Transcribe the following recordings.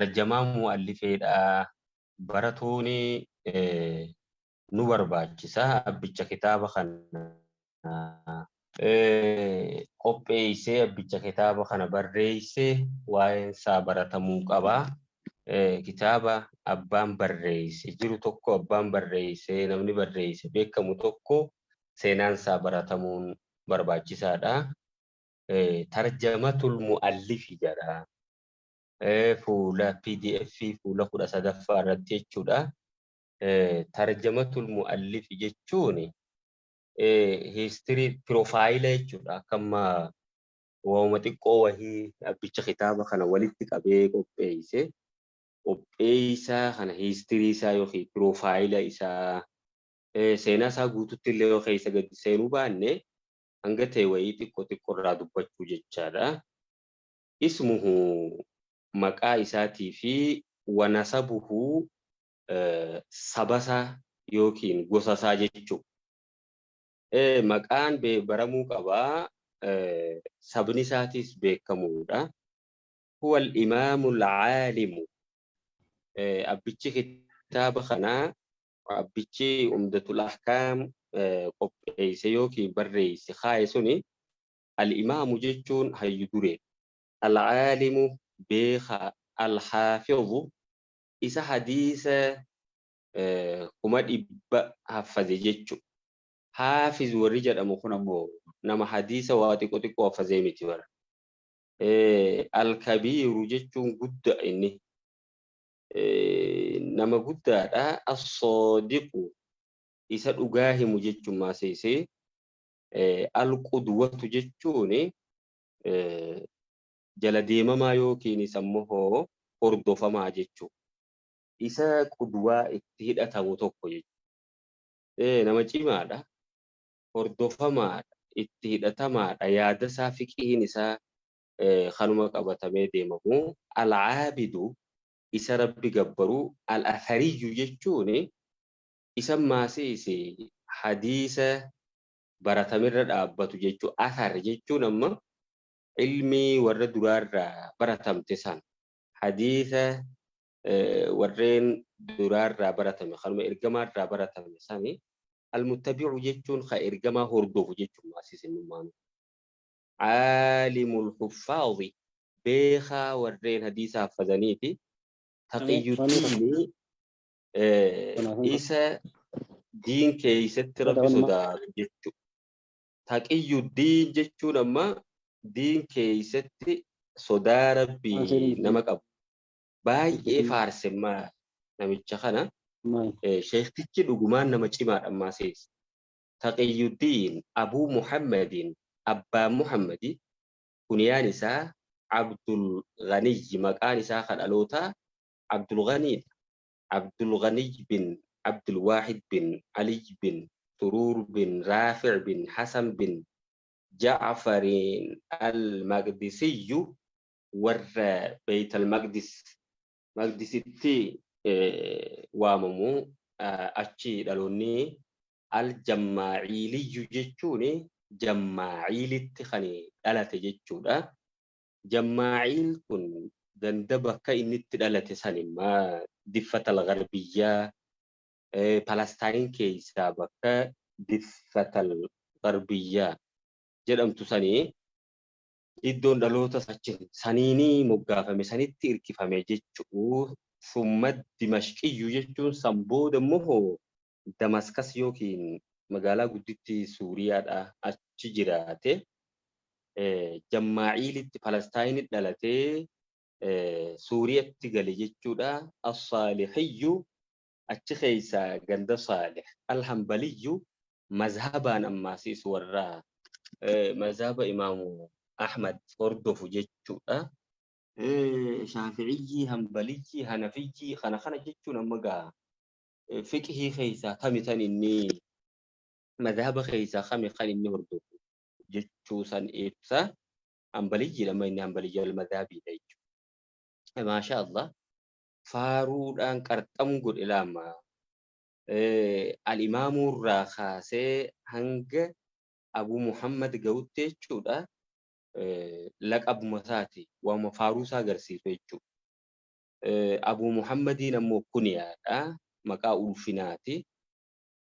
Tarjamaa mu'allifeedha. Baratuun nu barbaachisa. Abbicha kitaaba kana qopheessee abbicha kitaaba kana barreessee waa'een isaa baratamuu qaba. Kitaaba abbaan barreesse jiru tokko abbaan barreesse namni barreesse beekamu tokko seenaan isaa baratamuun barbaachisaadha. Tarjamatul mu'allifi jedha. Fuula PDF fuula 13ffaa irratti jechuudha. Tarjamatul mu'allifi jechuun hiistirii piroofaayila jechuudha. Akka amma waanuma xiqqoo wahii abbicha kitaaba kana walitti qabee qopheesse. Qopheessaa kana hiistirii isaa yookiin piroofaayila isaa seenaa isaa guututti illee yoo keessa gadi seenuu baanne hanga ta'e wayii xiqqoo xiqqoo irraa dubbachuu jechaadha. Ismuhu maqaa isaatii fi wanasabuhu sabasaa yookiin gosasaa jechuudha. Maqaan baramuu qabaa. Sabni isaatis beekamuudha. Huwa al-imaamu al-caalimu. Abbichi kitaaba kanaa abbichi Umdatul Ahkaam qopheesse yookiin barreesse kaaye suni al-imaamu jechuun hayyu duree. Al-caalimu beekaa al-haafizu isa hadiisa 100,000 haffaze jechuudha. Haafiz warri jedhamu kun ammoo nama hadiisa waa xiqqoo xiqqoo haffazee miti bara. Al-kabiiru jechuun guddaa inni. Nama guddaadha. As-soodiqu isa dhugaa himu jechuun maaseesee. Al-qudwatu jechuun jala deemamaa yookiin ammoo hordofamaa jechuudha. Isa qudwaa itti hidhatamu tokko jechuudha. Nama cimaadha. Hordofamaadha. Itti hidhatamaadha. Yaada isaa fiqihiin isaa kanuma qabatamee deemamu. Al-caabidu isa rabbi gabbaru. Al-athariyyu jechuun isa maasiisi hadiisa baratamirra dhaabbatu jechuudha. Athar jechuun amma ilmii warra duraarraa baratamte san hadiisa warreen duraarraa baratame kanuma ergamaarraa baratame sani al-muttabi'u jechuun ka ergamaa hordofu jechuun maasiisinummaan. Caalimul huffaadhi beekaa warreen hadiisa haffazaniiti. Taqiyyuddiini isa diin keeysatti rabbi sodaatu jechuudha. Taqiyyuddiin jechuun amma diin keeysatti sodaa rabbii nama qabu. Baay'ee faarsemmaa namicha kana. Sheektichi dhugumaan nama cimaadha ammaa seessa. Taqiyyuddiin Abuu Muhammadin Abbaa Muhammadi kuniyaan isaa Abdul Ghaniyyi maqaan isaa kan dhalootaa Abdul Ghaniidha. Abdul Ghaniy bin Abdul Waahid bin Ali bin Suruur bin Raafi' bin Hasan bin Ja'farin al-Maqdisiyyu warra Beeyt al-Maqdis Maqdisitti waamamu achi dhaloonni al-Jammaa'iiliyyu jechuun Jammaa'iilitti kan dhalate jechuudha. Jammaa'iil kun ganda bakka inni itti dhalate san immoo Diffatal Garbiyyaa Palestaayin keessaa bakka Diffatal Garbiyyaa jedhamtu sanii iddoon dhaloota saniinii moggaafame sanitti irkifame jechuu. Summa Dimashqiyyu jechuun san booda immoo Damaskas yookiin magaalaa gudditti Suuriyaadha achi jiraate. Jammaa'iilitti Palestaayinitti dhalatee Suuriyatti gale jechuudha. As-Saalihiyyu achi keessaa ganda Saalih. Al-Hanbaliyyu mazhabaan ammaasiis warra mazhaba Imaamu Ahmad hordofu jechuudha. Shaafi'iyyii, Hanbaliyyii, Hanafiyyii kana kana jechuun amma gaa fiqhii keessaa kami kan inni mazhaba keessaa kami kan inni hordofu jechuu san ibsa. Hanbaliyyiidha amma inni Hanbaliyyi al-madhabiidha jechuudha. Maasha Allah faaruudhaan qarxamu godhe laama. Al-imaamuurraa kaasee hanga Abu Muhammad ga'utti jechuudha. Laqabuma isaati waanuma faaruu isaa agarsiisu jechuudha. Abuu Muhammadiin ammoo kuniyaadha. Maqaa ulfinaati.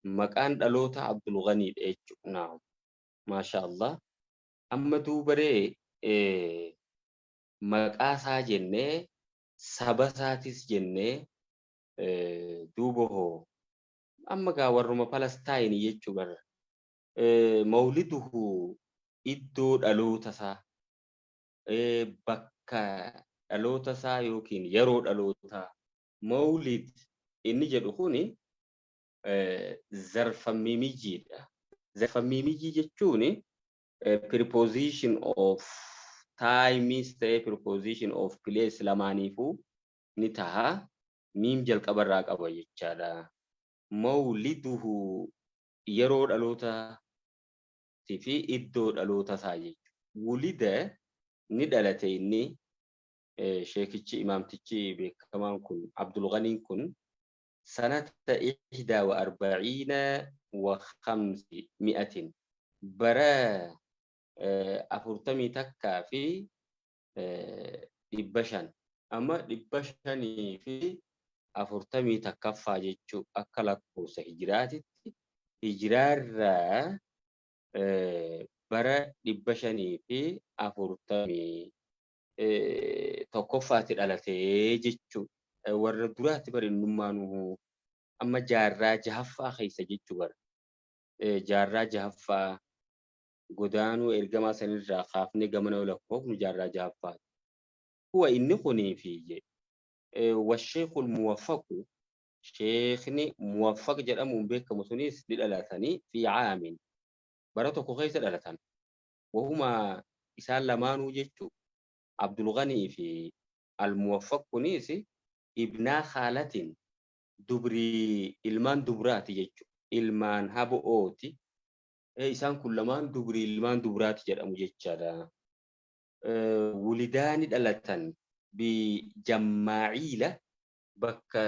Maqaan dhaloota Abdul Ghaniidha jechuudha. Naam. Maasha Allah. Amma duubaree maqaa isaa jennee saba isaatis jennee duuba hoo amma gaa warruma Palestaayinii jechuu barra. Mawliduhu iddoo dhaloota isaa bakka dhaloota isaa yookiin yeroo dhalootaa mawlid inni jedhu kuni zarfammiimiyyiidha. Zarfammiimiyyii jechuun preposition of times ta'ee preposition of place lamaaniifuu ni taha. Miim jalqabarraa qaba jechaadha. Mawliduhu yeroo dhalootaa fi iddoo dhaloota isaa jechuudha. Wulida ni dhalate inni sheekichi imaamtichi beekamaan kun Abdul Ghaniin kun sanata 541 bara 541 amma 541ffaa jechuu akka lakkoofsa hijiraatitti hijiraarraa bara 541ffaatti dhalatee jechuu warra duraatti bara innummaanuu amma jaarraa jahaffaa keessa jechuu bara jaarraa jahaffaa godaanuu ergamaa sanirraa kaafnee gamana lakkoofnu jaarraa jahaffaati. Huwa inni kunii fi washeekul muwaffaqu sheekni muwaffaq jedhamuun beekamu sunis ni dhalatanii fi caamin bara tokko keessa dhalatan. Wahuma isaan lamaanuu jechuu Abdul Ghanii fi al-muwaffaq kunis ibnaa haalatin dubrii ilmaan dubraati jechuu ilmaan habo'ooti. Isaan kun lamaan dubrii ilmaan dubraati jedhamu jechaadha. Wulidaani dhalatan bi jammaaciila bakka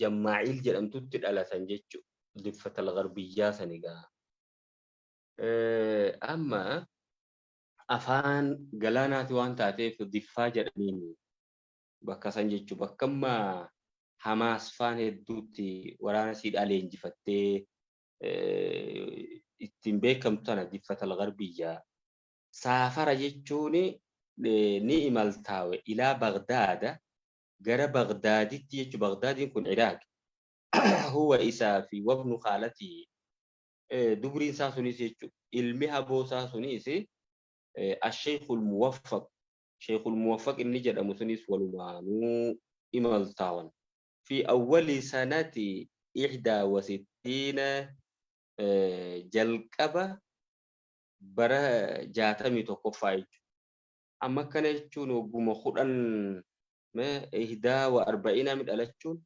jammaaciil jedhamtutti dhalatan jechuu diffatal garbiyyaa sanigaa. Amma afaan galaanaati waan taateef diffaa jedhaniin bakka san jechuu bakka amma Hamaas faan hedduutti waraana siidhaa leenjifattee ittiin beekamtu tana diffatal garbiyyaa. Saafara jechuun ni imaltaawe ilaa Bagdaada gara Bagdaaditti jechuu Bagdaadiin kun Iraaq. Huwa isaa fi wabnu haalatii dubriin isaa sunis jechuu ilmi haboo isaa sunis asheekul muwaffaq sheekul muwaffaq inni jedhamu sunis walumaanuu imaltaawan. Fi awwali sanati 61 jalqaba bara 61ffaa jechuudha. Amma akkana jechuun wagguma 10 41 dhalachuun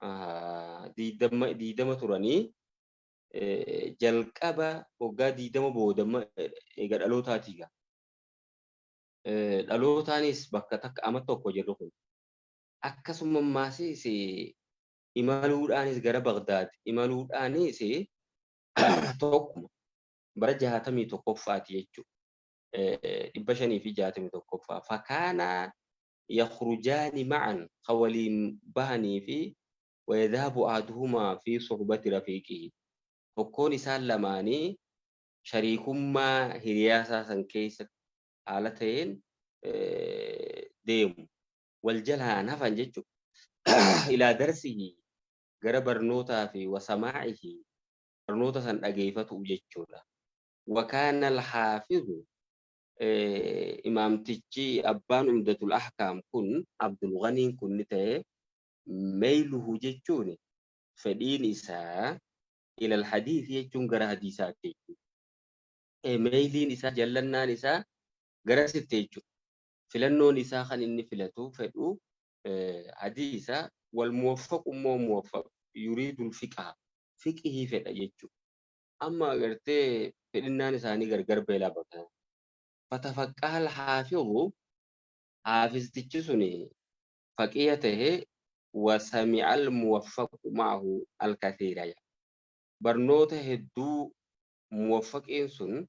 20 turanii jalqaba waggaa 20 booda eega dhalootaati egaa. Dhalootaanis bakka takka ama tokko jirru kun. Akkasuma ammaas imaluudhaanis gara Bagdaad imaluudhaanis tokkuma bara 61ffaati jechuudha. 561ffaa. Fakaana yakhrujaani ma'an kan waliin bahanii fi wayadhabu ahaduhumaa fi suhbati rafiiqihi. Tokkoon isaan lamaanii shariikummaa hiriyaasaa san keessa haala ta'een deemu. Wal jalaan hafan jechuudha. Ilaa darsihi gara barnootaa fi wasamaa'ihi barnoota san dhageeffatu jechuudha. Wakaana alhaafizu imaamtichi abbaan umdatul ahkaam kun Abdul Ghaniin kun ni ta'e meeyluhu jechuun fedhiin isaa ilal hadiisi jechuun gara hadiisaatti jechuudha. Meeyliin isaa jallannaan isaa gara sitti jechuudha. Filannoon isaa kan inni filatu fedhu hadiisa wal muwaffaqu immoo muwaffaq yuriidul fiqha fiqhii fedha jechuudha. Amma agartee fedhinnaan isaanii gargar beelaa bakka. Fatafaqqaha al-haafizu haafiztichi suni faqiya tahe wa sami'a al-muwaffaqu ma'ahu al-kathiira. Barnoota hedduu muwaffaqiin sun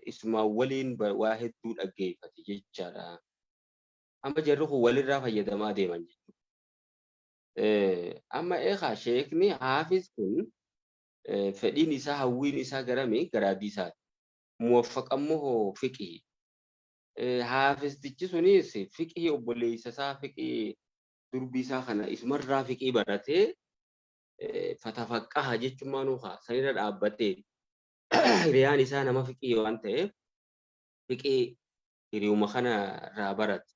isumaan waliin waa hedduu dhaggeeffate jechaadha. Amma jarri kun walirraa fayyadamaa deeman jechuudha. Amma eegaa sheekni Haafiz kun fedhiin isaa hawwiin isaa garami gara hadiisaati. Muwaffaq ammoo fiqhii. Haafistichi sunis fiqhii obboleessa isaa fiqhii durbii isaa kana isumarraa fiqhii baratee fatafaqqaha jechuun maanuu haa sanirra dhaabbatee hiriyaan isaa nama fiqhii waan ta'eef fiqhii hiriyuma kana irraa barate.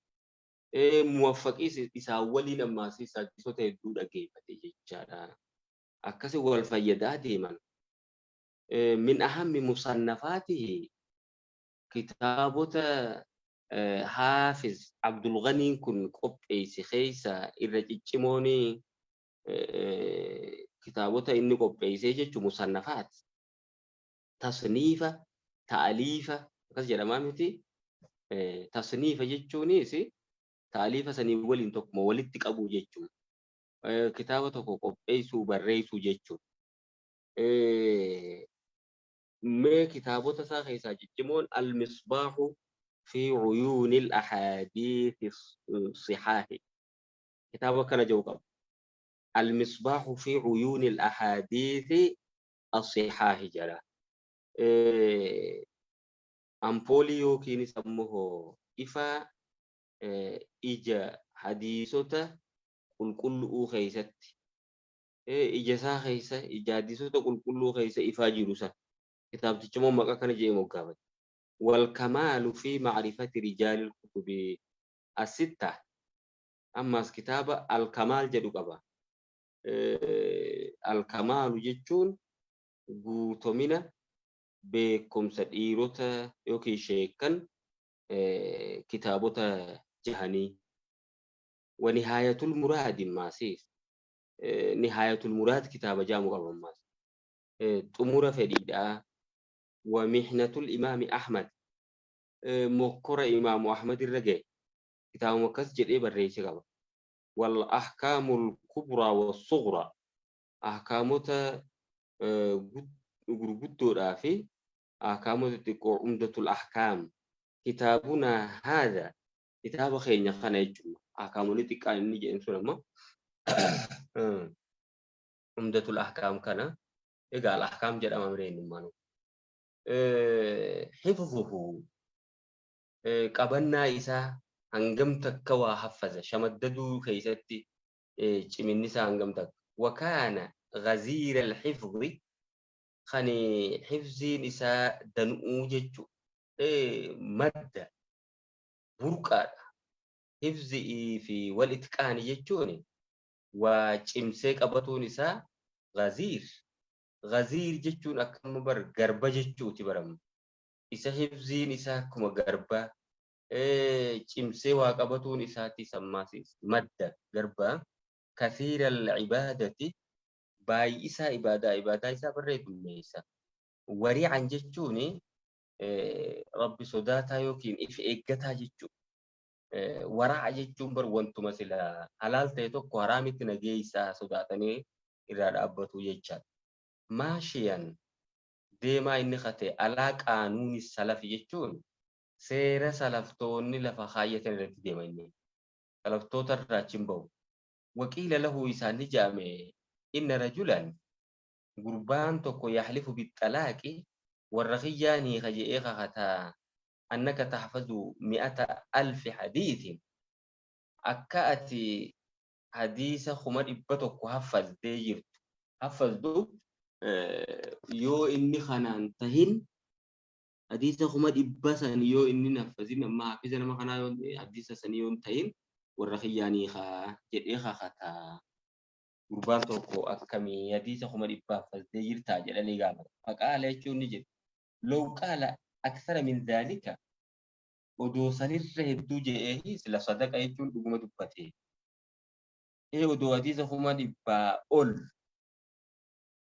Muwaffaqiis isaan waliin ammaas hadiisota hedduu dhageeffate jechaadha. Akkasi wal fayyadaa deeman. Min ahammi musannafaatihi kitaabota Haafiz Abdulghaniin kun qopheesse keessa irra ciccimoon kitaabota inni qopheesse jechuun musannafaat. Tasniifa, ta'aliifa akkas jedhamaa miti. Tasniifa jechuunis ta'aliifa sanii waliin tokkuma walitti qabuu jechuudha. Kitaaba tokko qopheessuu barreessuu jechuudha. Mee kitaabota isaa keessaa ciccimoon Al-Misbaahu fi Uyuunil Ahaadiisi Sihaahi. Kitaaba kana jedhu qaba. Al-Misbaahu fi Uyuunil Ahaadiisi Asihaahi jedha. Ampoolii yookiinis ammoo ifa ija hadiisota qulqullu'uu keessatti ija isaa keessa ija hadiisota qulqulluu keessa ifaa jiru san kitaabtichi immoo maqaa kana jedhee moggaafate. Wal kamaalu fi ma'rifati rijaalil kutubi as-sitta ammas kitaaba al-kamaal jedhu qaba. Al-kamaalu jechuun guutomina beekumsa dhiirota yookiin sheekkan kitaabota jahanii. Wa nihaayatul muraadi maasiif nihaayatul muraad kitaaba jaamu qaba ammaas. Xumura fedhiidhaa. Wa mihnatul imaami Ahmad mokkora imaamu Ahmad irra gahe kitaabuma akkas jedhee barreesse qaba. Wal ahkaamul kubraa wa sughraa ahkaamota gurguddoodhaa fi ahkaamota xixiqqoo umdatul ahkaam kitaabuna haadha kitaaba keenya kana jechuudha. Ahkaamonni xiqqaan inni jedhan sun amma umdatul ahkaam kana egaa al ahkaam jedhama miree innummaanu. Hifzuhu qabannaa isaa hangam takka waa haffaza shamaddaduu keessatti ciminni isaa hangam takka. Wakaana ghaziira al-hifzi kan hifziin isaa danu'uu jechu madda burqaadha. Hifzii fi wal itqaani jechuun waa cimsee qabatuun isaa ghaziir. Ghaziir jechuun akkuma bar garba jechuuti baramu. Isa hifziin isaa akkuma garba cimsee waa qabatuun isaati sammaasiis madda garba. Kathiira al-ibaadati baay'isaa ibaadaa ibaadaa isaa barreeffammeessa. Warii'an jechuun rabbi sodaataa yookiin if eeggataa jechuudha. Waraa'a jechuun bar wantuma sila halaal ta'e tokko haraamitti nageessaa sodaatanii irraa dhaabbatu jechaadha. Maashiyan deemaa inni kate alaa qaanuuni salafi jechuun seera salaftoonni lafa kaayyatan irratti deema inni. Salaftoota irraa achi hin bahu. Waqiila lahu isaan ni jedhame inna rajulan gurbaan tokko yaxlifu bixalaaqi warra kiyyaan hiika je'ee kakataa annaka tahfazu mi'ata alfi hadiithin akka ati hadiisa 100,000 haffazdee jirtu haffazdu yoo inni kanaan tahin hadiisa 100,000 san yoo inni haffazin amma hafiza nama kanaa yoo hadiisa sanii yoo tahin warra kiyyaan hiika jedhee kakataa gurbaan tokko akkamii hadiisa 100,000 haffazdee jirtaa jedhanii gaafata. Faqaala jechuun ni jedhe low qaala akthara min dhaalika odoo sanirra hedduu jedhee sila sadaqa jechuun dhuguma dubbate. Odoo hadiisa 100,000 ol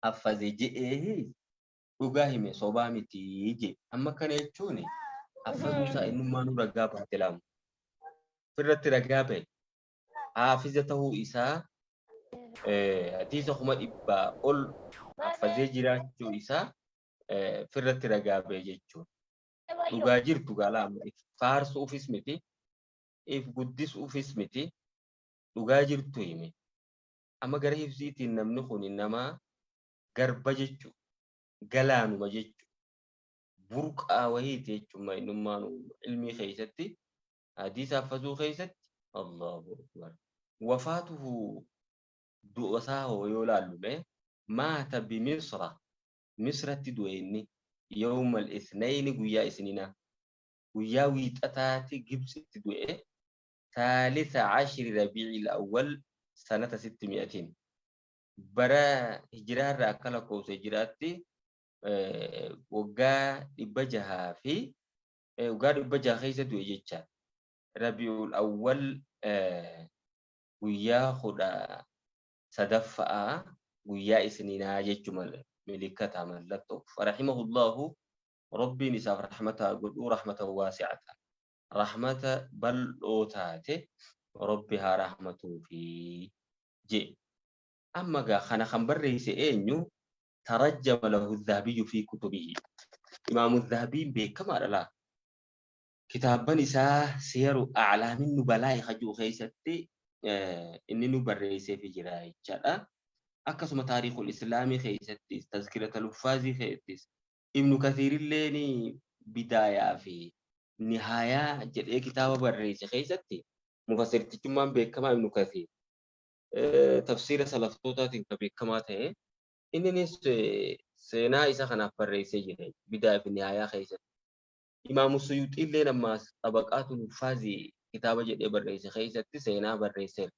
haffaze jedhee dhugaa hime sobaa miti jedhe. Amma kana jechuun haffazuu isaa innummaanuu ragaa baate laamu. Ofirratti ragaa bahe. Haafiza ta'uu isaa hadiisa 100,000 ol haffazee jiraachuu isaa ofirratti ragaa bahe jechuudha. Dhugaa jirtu gaalaa amma faarsuufis miti. If guddisuufis miti dhugaa jirtu hime. Amma gara hifziitiin namni kun nama garba jechu, galaanuma jechu, burqaa wahiiti jechuun innummaan ilmii keessatti, hadiisa haffazuu keessatti. Allahu akbar. Wafaatuhu, du'a isaa hoo yoo laallume, maata bimisra, Misratti du'e inni, yawma al-ithnayni, guyyaa isninaa, guyyaa wiixataati Gibsitti du'e, 13 Rabii'il Awwal sanata 600, bara hijiraarraa akka lakkoofsa hijiraatti waggaa 600 fi waggaa 600 keessa du'e jecha. Rabii'ul Awwal guyyaa 13ffaa, guyyaa isninaa jechuma milikkata mallattoo. Rahimahullahu, Rabbiin isaaf rahmata godhuu, rahmata waasi'ata, rahmata bal'oo taate Rabbi haa rahmatuufi je. Amma gaa kana kan barreesse eenyu? Tarajjama lahu Dhahabiyyu fi kutubihi. Imaamu Dhahabiin beekamaadha laa. Kitaabban isaa Siyaru A'laamin Nubalaa'i hajuu keessatti inni nu barreesseefi jira jechaadha. Akkasuma Taariikul Islaamii keessattis, Tazkiratul Huffaazii keessattis, Ibnu Kathiirilleen Bidaayaa fi Nihaayaa jedhee kitaaba barreesse keessatti, mufassirtichummaan beekamaa Ibnu Kathiir tafsiira salaftootaatiin kan beekamaa ta'e, inninis seenaa isa kanaaf barreessee jira Bidaayaa fi Nihaayaa keessatti. Imaamu Suyuuxiilleen ammaas Xabaqaatul Huffaazii kitaaba jedhee barreesse keessatti seenaa barreesseera.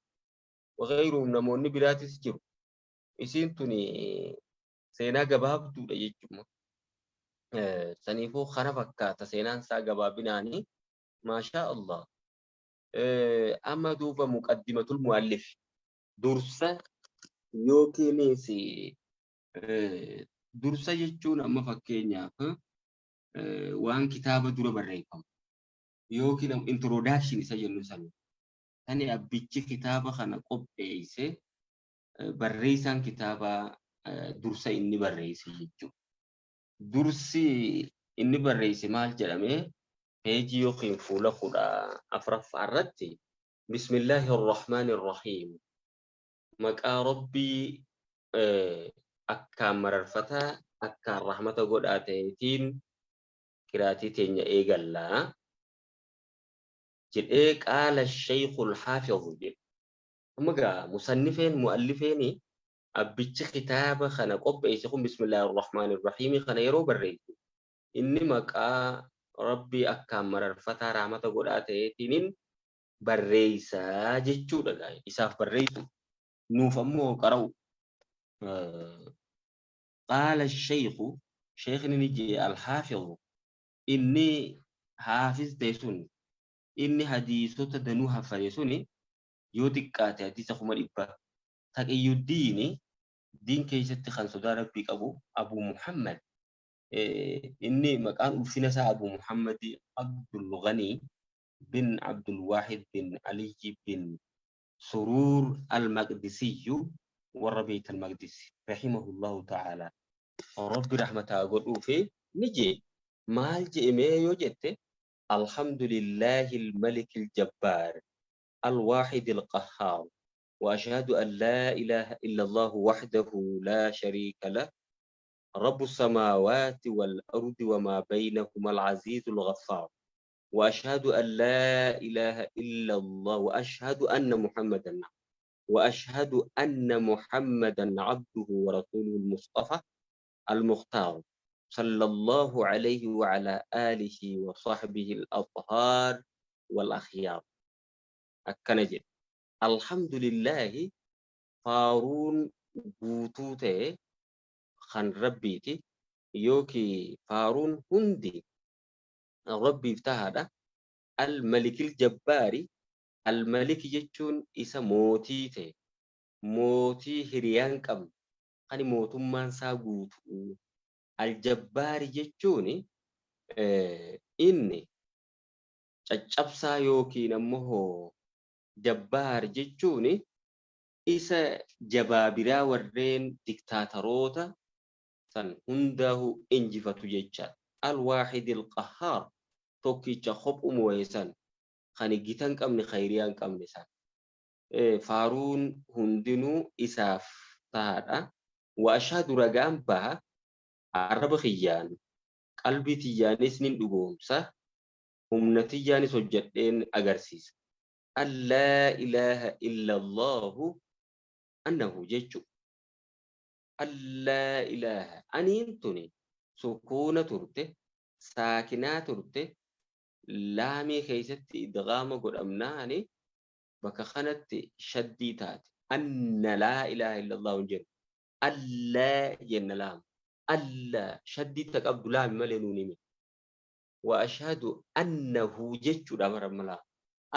Wagayruhum, namoonni biraatis jiru. Isiin tuni seenaa gabaabduudha jechuudha. Saniifuu kana fakkaata seenaan isaa gabaabinaanii. Maashaa Allah. Amma duuba muqaddimatul muallif, dursa yookiinis dursa jechuun amma fakkeenyaaf waan kitaaba dura barreeffamu yookiin introduction isa jennu sana, tani abbichi kitaaba kana qopheesse, barreessaan kitaaba dursa inni barreesse jechuudha. Dursi inni barreesse maal jedhame? Peejii yookiin fuula 14ffaa irratti, Bismillaahi Arrahmaani Arrahiim, maqaa Rabbii akkaan mararfataa akkaan rahmata godhaa ta'eetiin qiraatii teenya eegallaa jedhee, qaala Sheekul Haafiz jedhe. Amma gaa musannifeen, mu'allifeeni, abbichi kitaaba kana qopheesse kun Bismillaahi Arrahmaani Arrahiim kana yeroo barreesse, inni maqaa Rabbii akkaan mararfataa rahmata godhaa ta'eetiinin barreessaa jechuudha gaa isaaf barreessu, nuuf ammoo qara'u. Qaala sheekhu, sheekni ni jee, alhaafizu, inni haafiz ta'e sun, inni hadiisota danuu haffate suni, yoo xiqqaate hadiisa 100,000, Taqiyuddiini, diin keessatti kan sodaa Rabbii qabu, Abu Muhammad, inni maqaan ulfina isaa Abu Muhammad Abdul Ghanii bin Abdul Wahid bin Ali bin Suruur al-Maqdisiyyu, warra Beyt al-Maqdis, rahimahullahu ta'ala, Rabbi rahmataa godhuufi, ni jee. Maal jee mee yoo jette, Alhamdulillahi al-Malik al-Jabbar al-Wahid al-Qahhar, وأشهد أن لا إله إلا الله وحده لا شريك له، رب السماوات والأرض وما بينهما، العزيز الغفار، وأشهد أن لا إله إلا الله، وأشهد أن محمدا عبده ورسوله المصطفى المختار، صلى الله عليه وعلى آله وصحبه الأطهار والأخيار. Akkana jedhe: Alhamdulillahi, faaruun guutuu ta'e kan Rabbiiti, yookiin faaruun hundi Rabbiif tahaadha. Al-Malikil Jabbaari, Al-Maliki jechuun isa mootii ta'e, mootii hiriyaan qabne, kan mootummaan isaa guutuu. Al-Jabbaari jechuun inni caccabsaa yookiin ammoo Jabbaar jechuun isa jabaabiraa warreen diktaataroota san hundaa'u injifatu jechaadha. Al-Waahidil Qahhaar, tokkicha kophu moo'e san. Kan gita hin qabne khayriyaa hin qabne san. Faaruun hundinuu isaaf tahaadha. Wa ashhadu ragaan baha arraba kiyyaan qalbii tiyyaanis nin dhugoomsa humna tiyyaanis hojjedheen agarsiisa. An laa ilaaha illallahu annahu jechu. An laa ilaaha aniin tuni sukuuna turte saakinaa turte laamii keessatti idgaama godhamnaani bakka kanatti shaddii taate. Anna laa ilaaha illallahu hin jennu. Allaa jenna laama. Allaa shaddii ta qabdu laami malee nuun himi. Wa ashhadu annahu jechuudha bara malaa.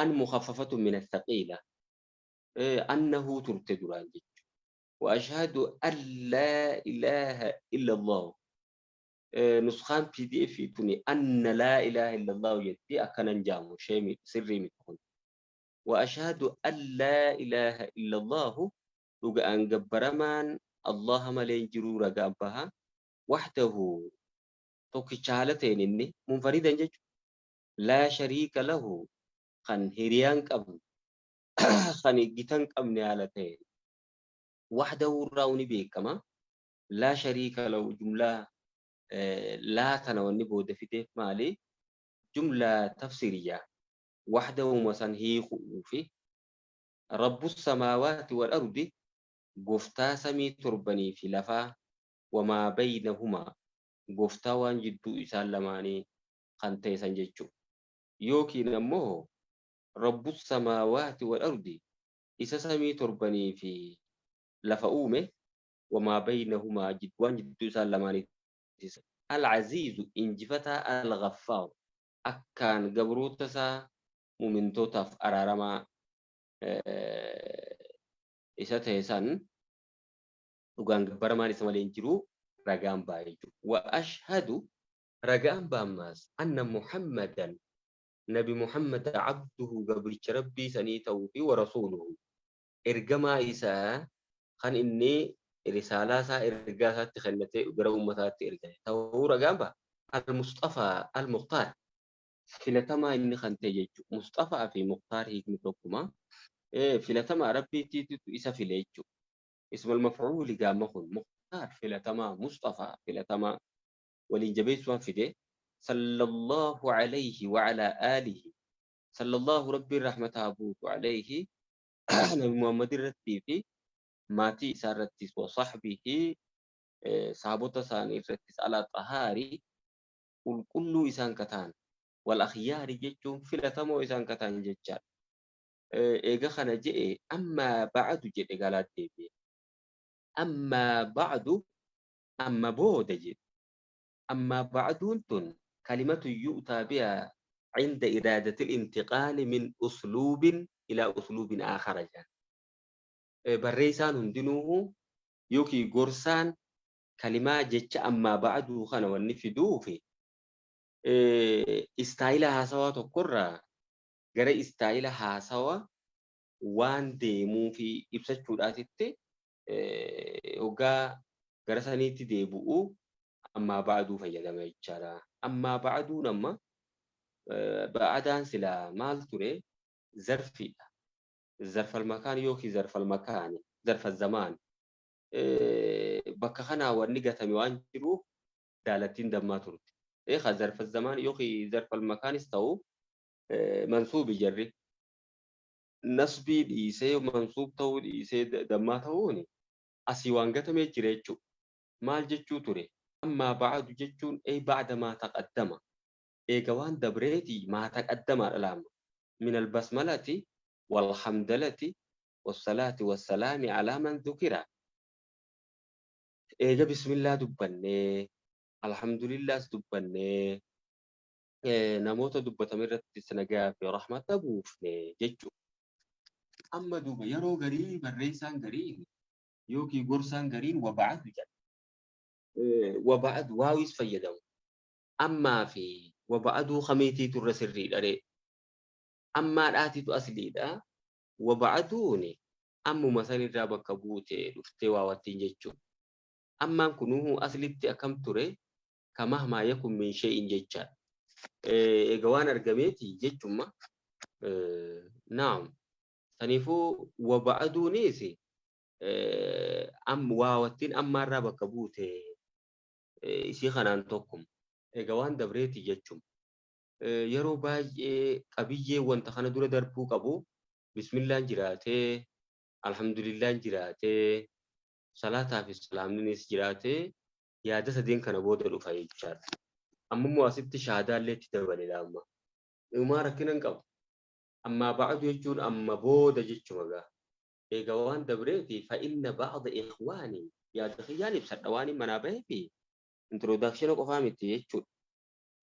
An mukhaffafatu min athaqiila. Annahu turte duraan jechuudha. Wa ashhadu an laa ilaaha illallahu. Nuskaan PDF tuni anna laa ilaaha illallahu jetti akkanan jaamu sheemi sirrii miti kun. Wa ashhadu an laa ilaaha illallahu dhugaan gabbaramaan Allah malee hin jiruu ragaan baha. Wahdahu tokkicha haala ta'een inni munfaridan jechuudha. Laa shariika lahu kan hiriyaan qabne kan gita hin qabne haala ta'een. Wahdahu irraa ni beekama. Laa shariika lahu jumlaa laa tana wanni booda fideef maali? Jumlaa tafsiriyyaa. Wahdahuma san hiikuu fi Rabbu samaawaati wal ardi gooftaa samii torbanii fi lafaa wamaa baynahumaa gooftaa waan jidduu isaan lamaanii kan ta'e san jechuudha. Yookiin ammoo Rabbu samaawaati wal ardi isa samii torbanii fi lafa uume wamaa baynahumaa waan jidduu isaan lamaanii Al-Aziizu injifataa Al-Ghaffaaru akkaan gabroota isaa mumintootaaf araaramaa isa ta'e san dhugaan gabbaramaan isa malee hin jiru ragaan ba'a jechuudha. Wa ashhadu ragaan ba'ammaas anna Muhammadan nabi Muhammad abduhu gabricha rabbii sanii ta'uu fi wa rasuuluhu ergamaa isaa kan inni risaalaa isaa ergaa isaatti kennatee gara uummataatti ergate ta'uu ragaan ba'a. Al-Mustafaa Al-Mukhtaar filatamaa inni kan ta'e jechuudha. Mustafaa fi Mukhtaar hiikni tokkuma. Filatamaa rabbiitiitu isa file jechuudha. Ismal maf'uuli gaama kun Mukhtaar filatamaa Mustafaa filatamaa waliin jabeessuun fide. Sallallahu alayhi wa ala aalihi. Sallallahu rabbiin rahmataa buutu alayhi Nabi Muhammad irrattii fi maatii isaa irrattis wa sahbihi sahabota isaanii irrattis ala xahaari qulqulluu isaan kataan wal akhyaari jechuun filatamoo isaan kataan jechaadha. Eega kana je'e ammaa ba'adu jedhe galaat deebi'e. Ammaa ba'adu amma booda jedhe. Ammaa ba'aduun tun kalimatu yu'taa bihaa cinda iraadatil intiqaali min usluubin ilaa usluubin aakhara jedhan. Barreessaan hundinuu yookiin gorsaan kalimaa jecha ammaa ba'aduu kana wanni fiduufi istaayila haasawaa tokkorraa gara istaayila haasawaa waan deemuu fi ibsachuudhaatitti hoggaa gara saniitti deebi'u ammaa ba'aduu fayyadama jechaadha. Ammaa ba'aduun amma ba'adaan silaa maal ture? Zarfiidha. Zarfal makaan yookiin zarfal makaani, zarfal zamaan. Bakka kanaa wanni gatame waan jiruuf daalattiin dammaa turte. Eegaa zarfal zamaan yookiin zarfal makaanis ta'u mansuubi jarri. Nasbii dhiisee mansuub ta'uu dhiisee dammaa ta'uun asii waan gatamee jira jechuudha. Maal jechuu ture? Ammaa ba'adu jechuun ba'da maa taqaddama. Eega waan dabreetii maa taqaddama dhalaama. Min albasmalati walhamdalati wassalaati wassalaami alaa man dhukira. Eega bismillaa dubbannee alhamdulillaas dubbannee namoota dubbatame irratti nagaa fi rahmata buufne jechuudha. Amma duuba yeroo garii barreessaan gariin yookiin gorsaan gariin waba'atu jedha. Waba'atu waawis fayyadamu. Ammaa fi waba'aduu kamiitiitu irra sirriidha ree. Ammaadhaatitu asliidha. Waba'aduun ammuma sanirraa bakka buute dhuftee waawattiin jechuudha. Ammaan kunuun aslitti akkam ture kamahmaa yakun min shay'in jechaadha. Egaa waan argameeti jechuma Naam. Saniifuu waba'aduunis waawattiin ammaarraa bakka buute isii kanaan tokkuma. Egaa waan dabreeti jechuun yeroo baay'ee qabiyyee wanta kana dura darbuu qabu bismillaan jiraatee, alhamdulillaan jiraatee, salaataa fi salaamninis jiraatee yaada sadeen kana booda dhufa jechaadha. Ammammoo asitti shahaadaallee itti dabale amma. Uumaa rakkina hin qabu. Ammaa ba'adu jechuun amma booda jechuma gaa. Egaa waan dabreeti fa'inna ba'da ikhwaanii yaada kiyyaan ibsadha waan hin manaa baheefi introdaakshina qofaa miti jechuudha.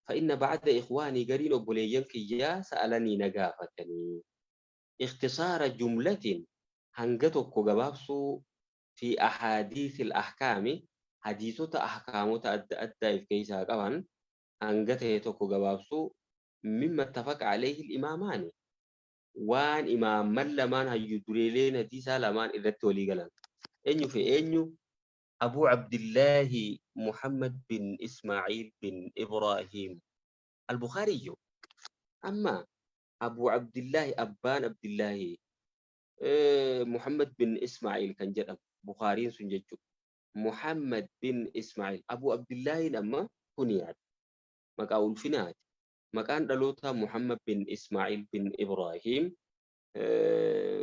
Fa'inna ba'da ikhwaanii gariin obboleeyyan kiyyaa sa'alanii na gaafatanii. Ikhtisaara jumlatiin hanga tokko gabaabsuu fi ahaadiisil ahkaami hadiisota ahkaamota adda addaa if keessaa qaban hanga ta'e tokko gabaabsuu mimma ittafaqa alayhi imaamaani waan imaamman lamaan hayyu dureeleen hadiisaa lamaan irratti walii galan. Eenyu fi eenyu? Abuu Abdillaahi Muhammad bin Ismaaciil bin Ibraahiim Al-Bukhaariyyu. Amma Abuu Abdillaahi abbaan Abdillaahi Muhammad bin Ismaaciil kan jedhamu Bukhaariin sun jechuudha. Muhammad bin Ismaaciil Abuu Abdillaahiin amma kuniyaadha. Maqaa ulfinaati. Maqaan dhalootaa Muhammad bin Ismaaciil bin Ibraahiim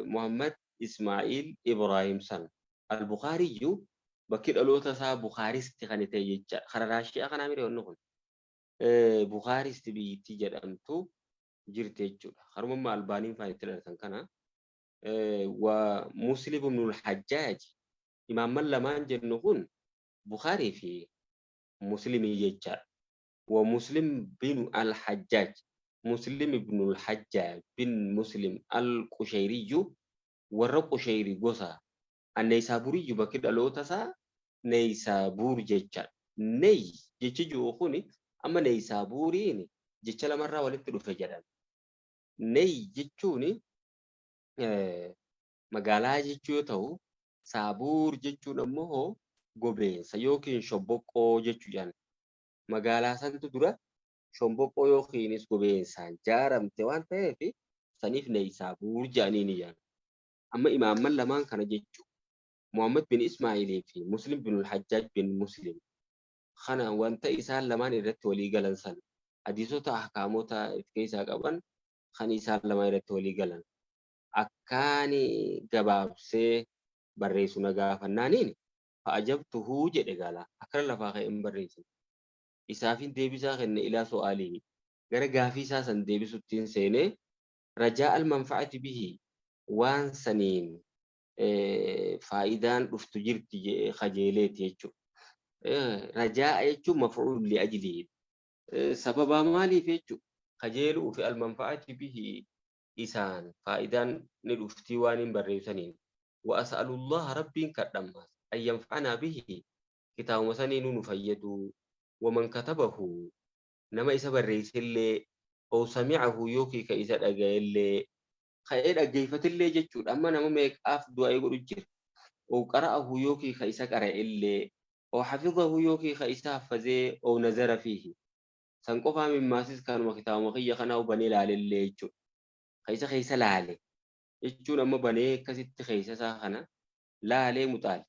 Muhammad Ismaaciil Ibraahiim san. Al-Bukhaariyyu bakki dhaloota isaa Bukhaaristi kan ta'e jecha. Kara Raashiyaa kanaa mire wanni kun. Bukhaaristi biyyittii jedhamtu jirti jechuudha. Harumamma Albaaniin fa'aa itti dhalatan kana. Wa Muslim ibnul Hajjaaj imaamman lamaan jennu kun Bukhaarii fi Muslimii jechaadha. Wa Muslim bin al-Hajjaaj Muslim ibnul Hajjaaj bin Muslim al-Qushayriyyuu warra Qushayri gosa Neysaaburiyyu bakki dhaloota isaa Neysaabuur jechaadha. Ney jechi jiru kun amma Neysaabuuriin jecha lamarraa walitti dhufe jedhama. Ney jechuun magaalaa jechuu yoo ta'u, saabuur jechuun ammoo gobeensa yookiin shomboqqoo jechuu jedhan. Magaalaa santu dura shomboqqoo yookiinis gobeensaan jaaramte waan ta'eef saniif Neysaabuur jedhanii ni jedhan. Amma imaamman lamaan kana jechuu Muhammad bin Ismaa'ilii fi Muslim bin Hajjaaj bin Muslim kana wanta isaan lamaan irratti walii galan sana hadiisota ahkaamota of keessaa qaban kan isaan lamaan irratti walii galan akkaani gabaabsee barreessu na gaafannaaniin fa'ajabtuhu jedhe gala akkana lafaa ka'e hin barreessine. Isaafin deebisaa kenne ilaa su'aalii gara gaafii isaa san deebisuttiin seenee rajaa al-manfa'ati bihi waan saniin faayidaan dhuftu jirti jedhee kajeeleeti jechuudha. Rajaa jechuun maf'uul li ajlihi. Sababaa maaliif jechuudha? Kajeeluu fi al-manfa'ati bihi isaan faayidaan ni dhuftii waan hin barreessaniin. Wa as'alullaha rabbiin kadhammaas an yanfa'anaa bihi kitaabuma saniinuu nu fayyadu. Waman katabahu nama isa barreessellee oo sami'ahu yookiin ka isa dhaga'ellee ka'ee dhaggeeffatillee jechuudha. Amma nama meeqaaf du'aa godhu jira. Oo qara'ahu yookiin ka isa qara'ellee oo hafizahu yookiin ka isa haffazee oo nazara fiihi. San qofaa mimmaasis kanuma kitaabuma kiyya kanaa banee laalellee jechuudha. Ka isa keessa laale jechuun amma banee akkasitti keessa isaa kana laalee muxaale.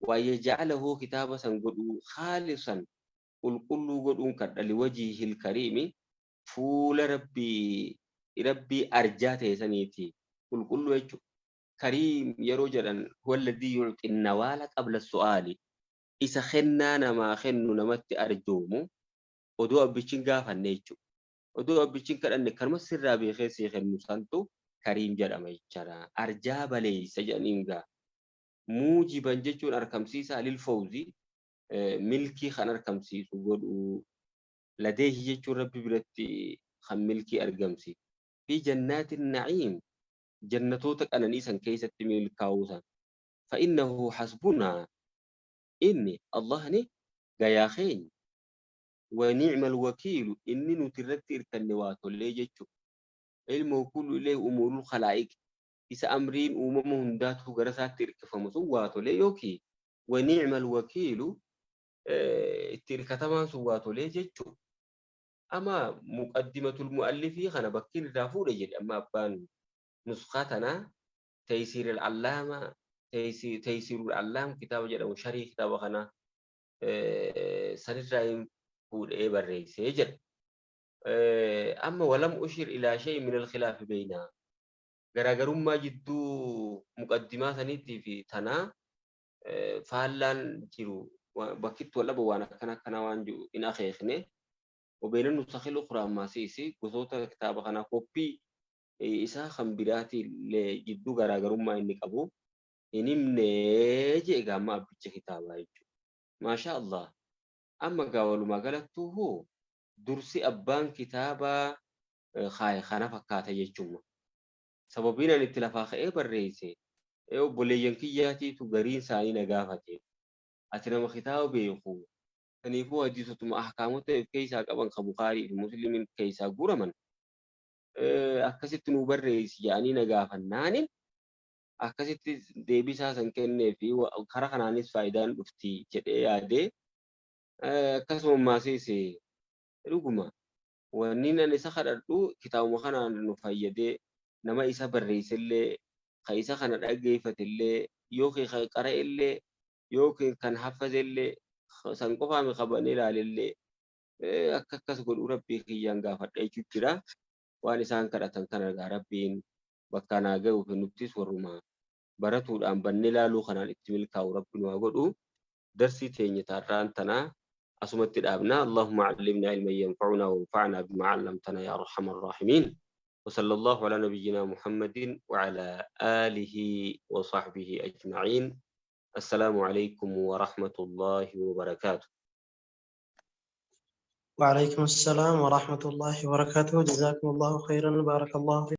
Waa yaj'alahu kitaaba san godhuu khaalisan qulqulluu godhuun kadha liwajiihil kariimi fuula rabbii arjaa ta'e saniiti qulqulluu jechuudha. Kariim yeroo jedhan huwa alladhii yu'ti nawaala qabla su'aali isa kennaa namaa kennu namatti arjoomu odoo abbichi hin gaafanne jechuudha. Odoo abbichi hin kadhanne kanuma sirraa beekee sii kennu santu kariim jedhama jechaadha. Arjaa baleessa jedhaniin gaa. Muujiban jechuun argamsiisaa lil fawzi milkii kan argamsiisu godhuu. Ladeehi jechuun rabbi biratti kan milkii argamsiisu. Fi jannaatin na'iim jannatoota qananii san keessatti milkaa'uu san. Fa'innahu hasbunaa inni Allahni gayaa keenya. Wa ni'mal wakiilu inni nuti irratti irkanne waa tollee jechuudha. Ilmu kullu ilayhi umuurul khalaa'iq isa amriin uumama hundaatu gara isaatti irkifamu sun waa tolee yookiin wa ni'mal wakiilu itti irkatamaan sun waa tolee jechuudha. Amma muqaddimatul mu'allifii kana bakkiin irraa fuudhe jedhe amma abbaan nuskaa tanaa Taysiirul Allaama Taysiirul Allaam kitaaba jedhamu sharii kitaaba kana sanirraa hin fuudhee barreessee jedha. Amma walam ushir ilaa shay'in min al-khilaafi beynaa garaagarummaa jidduu muqaddimaa saniitii fi tanaa faallaan jiru bakkitti wal dhaba waan akkana akkanaa waan jiru hin akeekne. Wabayna nusakhil ukhraa ammaasiis gosoota kitaaba kanaa koppii isaa kan biraatii illee jidduu garaagarummaa inni qabu hin himne jee egaa amma abbicha kitaabaa jechuudha. Maashaa Allah. Amma gaa walumaa galattuuhu dursi abbaan kitaabaa kaaye kana fakkaata jechuma. Sababiin ani itti lafaa ka'ee barreesse obboleeyyan kiyyaatiitu gariin isaanii na gaafate. Ati nama kitaaba beeku. Kaniifuu hadiisotuma ahkaamota of keessaa qaban ka Bukaarii fi Muslimiin keessaa guuraman akkasitti nuu barreessi jedhanii na gaafannaanin akkasitti deebisaa san kennee fi karaa kanaanis faayidaan dhufti jedhee yaadee akkasuma maasiis dhuguma wanni ani isa kadhadhu kitaabuma kanaan nu fayyadee nama isa barreessellee ka isa kana dhaggeeffatellee yookiin kan qara'ellee yookiin kan haffazellee san qofaami qabanee ilaalellee akka akkas godhu rabbii kiyyaan gaafadha jechuun jira. Waan isaan kadhatan kana egaa rabbiin bakka naa ga'uuf nuttis warruma baratuudhaan bannee laaluu kanaan itti milkaa'u rabbi nu haa godhu. Darsii teenya taarraan tanaa asumatti dhaabna. Allahumma allimnaa ilman yanfa'unaa wanfa'naa bimaa 'allamtanaa yaa arhamar raahimiin. وصلى الله على نبينا محمد وعلى آله وصحبه أجمعين. السلام عليكم ورحمة الله وبركاته. وعليكم السلام ورحمة الله وبركاته. جزاكم الله خيرا، بارك الله فيكم.